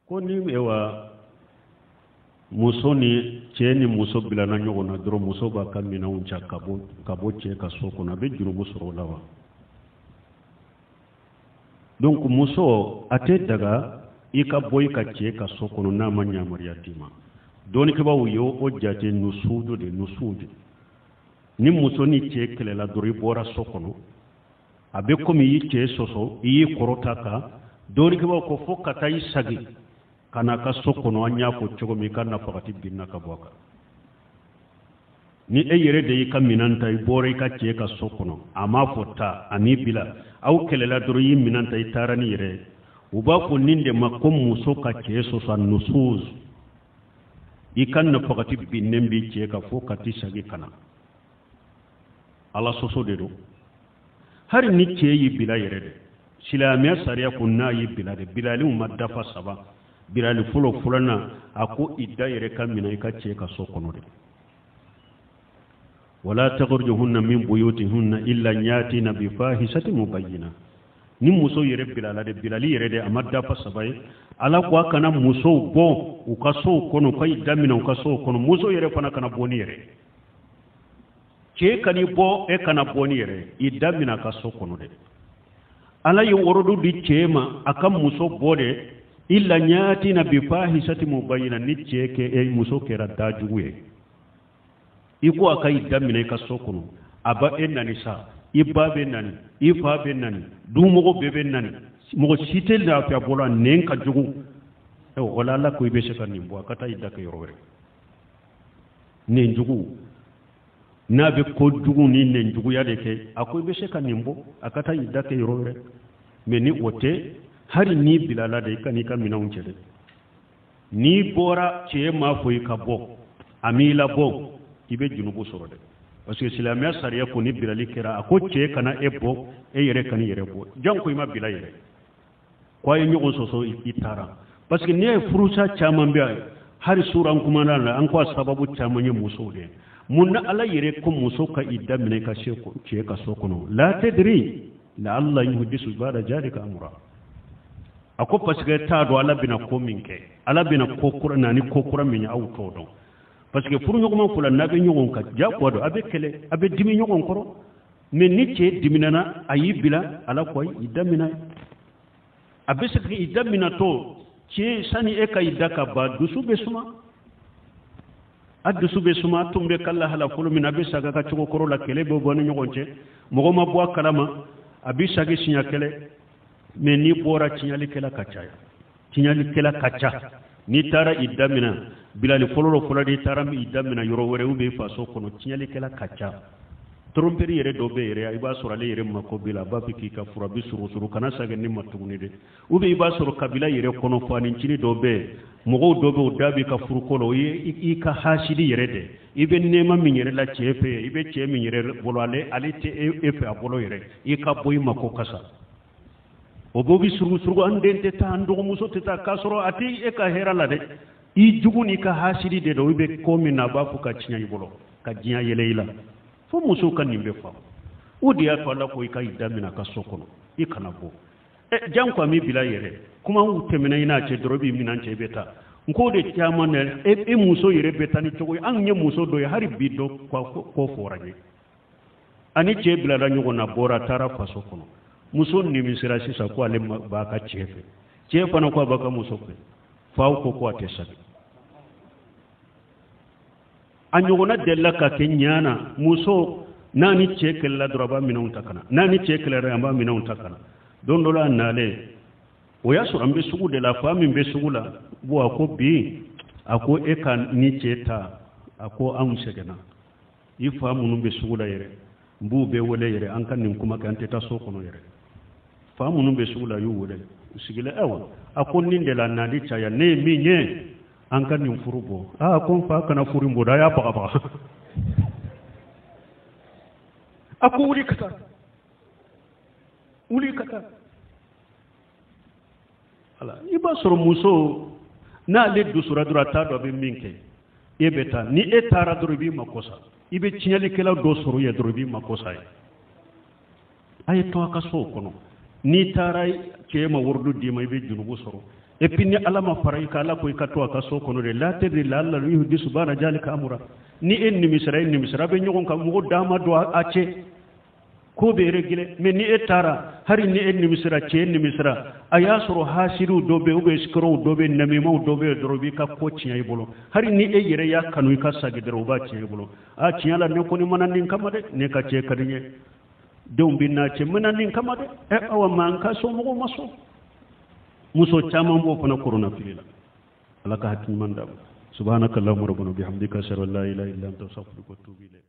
Ko ni wa muso ni cɛ ni muso bilana ɲɔgɔn na dɔrɔn, muso b'a ka minɛnw cɛ ka bɔ cɛ ka so kɔnɔ, a bɛ jurumu sɔrɔ o la wa? Donc muso, a tɛ daga i ka bɔ i ka cɛ ka so kɔnɔ n'a ma yamaruya d'i ma. Dɔnnikɛbaaw ye o jate nusudu de, nusudu. Ni muso ni cɛ kɛlɛla dɔrɔn, i bɔra so kɔnɔ, a bɛ komi i y'i cɛ sɔsɔ, i y'i kɔrɔta kan. Dɔnnikɛbaaw ko fo ka taa i sagi ka n'a ka so kɔnɔ, an y'a fɔ cogo min, i ka nafagati binna ka bɔ a kan. Ni e yɛrɛ de y'i ka minɛn ta, i bɔra i ka cɛ ka so kɔnɔ, a m'a fɔ taa, a m'i bila, aw kɛlɛla dɔrɔn, i y'i minɛn ta, i taara ni yɛrɛ ye, u b'a fɔ nin de ma ko muso ka cɛ sɔsɔ, nusuz. I ka nafagati binnen b'i cɛ kan fo ka t'i sagi ka na. Ala sɔsɔ de don. Hali ni cɛ y'i bila yɛrɛ de, silamɛya sariya ko n'a y'i bila de, bilaliw ma dafa saba, bilali fɔlɔ, filanan, a ko i da yɛrɛ ka minɛ i ka cɛ ka so kɔnɔ de. Wala takhrujuhunna min buyutihunna illa yatina bi fahisati mubayyina. Ni muso yɛrɛ bilala de, bilali yɛrɛ de, a ma dafa saba ye, Ala ko a kana musow bɔ u ka sow kɔnɔ, u ka i daminɛ u ka sow kɔnɔ. Muso yɛrɛ fana kana bɔ ni yɛrɛ cɛ kan'i bɔ, e kana bɔ ni yɛrɛ, i daminɛ a ka so kɔnɔ dɛ. Ala ye worodu di cɛ ma a ka muso bɔ de, illa yatina bi fahisati mubayyina. Ni cɛ kɛ e muso kɛra dajugu ye, i ko a ka i daminɛ i ka so kɔnɔ, a ba e nani sa, i ba bɛ nani, i fa bɛ nani, dumɔgɔ bɛɛ bɛ nani, mɔgɔ si tɛ lafiya bolo, a nɛn ka jugu. O la, Ala ko i bɛ se ka nin bɔ, a ka taa i da kɛ yɔrɔ wɛrɛ. Nɛn jugu n'a bɛ ko jugu ni nɛn juguya de kɛ, a ko i bɛ se ka nin bɔ, a ka taa i da kɛ yɔrɔ wɛrɛ. Mɛ ni o tɛ, hali n'i bilala de, i ka n'i ka minɛnw cɛ dɛ. N'i bɔra, cɛ m'a fɔ i ka bɔ, a m'i labɔ, i bɛ junubu sɔrɔ dɛ, parce que silamɛya sariya ko ni bilali kɛra, a ko cɛ kana e bɔ, e yɛrɛ kana i yɛrɛ bɔ. Janko i ma bila yɛrɛ ko a ye ɲɔgɔn sɔsɔ, i taara. Parce que n'i ye furusa caman bɛ yen, hali suran kumana la, an ko a sababu caman ye musow de ye. Mun na Ala yɛrɛ ko muso ka i daminɛ ka se cɛ ka so kɔnɔ? La tadri la alla yuhdisu ba'da zalika amra. A ko parce que t'a dɔn Ala bɛna ko min kɛ, Ala bɛna ko kura na ni ko kura min ye, aw t'o dɔn. Parce que furuɲɔgɔnma fila n'a bɛ ɲɔgɔn kan, jagoya don a bɛ kɛlɛ, a bɛ dimi ɲɔgɔn kɔrɔ. Mais ni cɛ diminana, a y'i bila, Ala ko i daminɛ, a bɛ se k'i daminɛ to cɛ sani e ka i da ka ban, dusu bɛ suma, a dusu bɛ suma. A tun bɛ ka lahala fɔlɔ min na, a bɛ sagin a ka cogo kɔrɔ la, kɛlɛ bɛ bɔ ni ɲɔgɔn cɛ, mɔgɔ ma bɔ a kalama, a bɛ sagi siɲɛ kɛlɛ. Mais n'i bɔra, tiɲɛlikɛla ka caya, tiɲɛlikɛla ka ca. N'i taara i daminɛ bilali fɔlɔ fɔlɔ, n'i taara i daminɛ yɔrɔ wɛrɛ ou bien faso kɔnɔ, tiɲɛlikɛla ka ca. Tromperie yɛrɛ dɔ bɛ yɛrɛ, i b'a sɔrɔ ale yɛrɛ mako b'i la, a b'a fɛ k'i ka furu, a bɛ surusuru kana sagin ne ma tuguni dɛ. Ou bien i b'a sɔrɔ kabila yɛrɛ kɔnɔ, fanicinin dɔ bɛ yen, mɔgɔw dɔ bɛ yen, o da b'i ka furuko la, o ye i ka hasidi yɛrɛ de. I bɛ nɛɛma min yɛrɛ la cɛ fɛ, i bɛ cɛ min yɛrɛ bolo, ale tɛ e fɛ a bolo yɛrɛ, i ka bɔ i mako kasa. O b'o bɛ surugusurugu, an den tɛ taa, an dɔgɔmuso tɛ taa, k'a sɔrɔ a tɛ e ka hɛrɛ la dɛ. I jugu n'i ka hasidi de don. I bɛ ko min na, a b'a fɔ ka tiɲɛ i bolo, ka diɲɛ yɛlɛ i la. Fo musow ka nin bɛ faamu. O de y'a to Ala ko i ka i daminɛ a ka so kɔnɔ, i kana bɔ. Ɛ, janko a m'i bila yɛrɛ, kuma tɛmɛna i n'a cɛ dɔrɔn, i b'i minɛn cɛ, i bɛ taa. N k'o de caman na, e muso yɛrɛ bɛ taa ni cogo ye. Anw ye muso dɔ ye, hali bi dɔ ko fɔra n ye, ani cɛ bilala ɲɔgɔn na, bɔra, taara faso kɔnɔ. Muso nimisira sisan ko ale b'a ka cɛ fɛ, cɛ fana ko a b'a ka muso fɛ, faw ko ko a tɛ sagi. A ɲɔgɔnna delila ka kɛ ɲana, muso n'a ni cɛ kɛlɛla dɔrɔn, a b'a minɛnw ta ka na, n'a ni cɛ kɛlɛla, a b'a minɛnw ta ka na. Don dɔ la, a nalen, o y'a sɔrɔ an bɛ sugu de la, fa min bɛ sugu la. Bon, a ko bi, a ko e ka ni cɛ ta, a ko anw sɛgɛnna, i fa minnu bɛ sugu la yɛrɛ, n b'u bɛɛ wele yɛrɛ, an ka nin kuma kɛ, an tɛ taa so kɔnɔ yɛrɛ. Fa minnu bɛ sugu la, a y'u wele, u sigilen. Ayiwa, a ko nin de la nali caya, ne ye min ye, an ka nin furu bɔ. Aa, ko n fa kana furu in bɔ dɛ, a y'a bagabaga. A ko wuli ka taa, wuli ka taa. Ala, i b'a sɔrɔ muso n'ale dusura dɔrɔn, a t'a dɔn a bɛ min kɛ. E bɛ taa, ni e taara dɔrɔn, i b'i mako sa. I bɛ tiɲɛlikɛla dɔ sɔrɔ yen dɔrɔn, i b'i mako sa ye. A ye to a ka sow kɔnɔ. N'i taara, cɛ ma waridu d'i ma, i bɛ junubu sɔrɔ. Et puis ni Ala ma fara i kan, Ala ko i ka to a ka so kɔnɔ de. La tadri laala yuhdisu ba'da zalika amra. Ni e nimisara, e nimisara, a bɛ ɲɔgɔn kan, mɔgɔ da ma don a cɛ, ko bɛ réglé. Mais ni e taara, hali ni e nimisara, cɛ nimisara, a y'a sɔrɔ hasiriw dɔ bɛ yen, ou bien escrocs dɔ bɛ yen, namimaw dɔ bɛ yen dɔrɔn, u b'i ka ko tiɲɛ i bolo. Hali ni e yɛrɛ y'a kanu i ka sagi dɔrɔn, u b'a tiɲɛ i bolo. A tiɲɛ la, ne kɔni ma na nin kama dɛ, ne ka cɛ ka di n ye, denw bɛ n'a cɛ, n ma na nin kama dɛ. Ɛ awa, ma n ka somɔgɔw ma sɔn. Muso caman b'o fana koronafili la. Ala ka hakili ɲuman d'a ma. Subhanaka allahumma rabbana bihamdika, ashhadu an la ilaha illa anta, astaghfiruka wa atubu ilayk.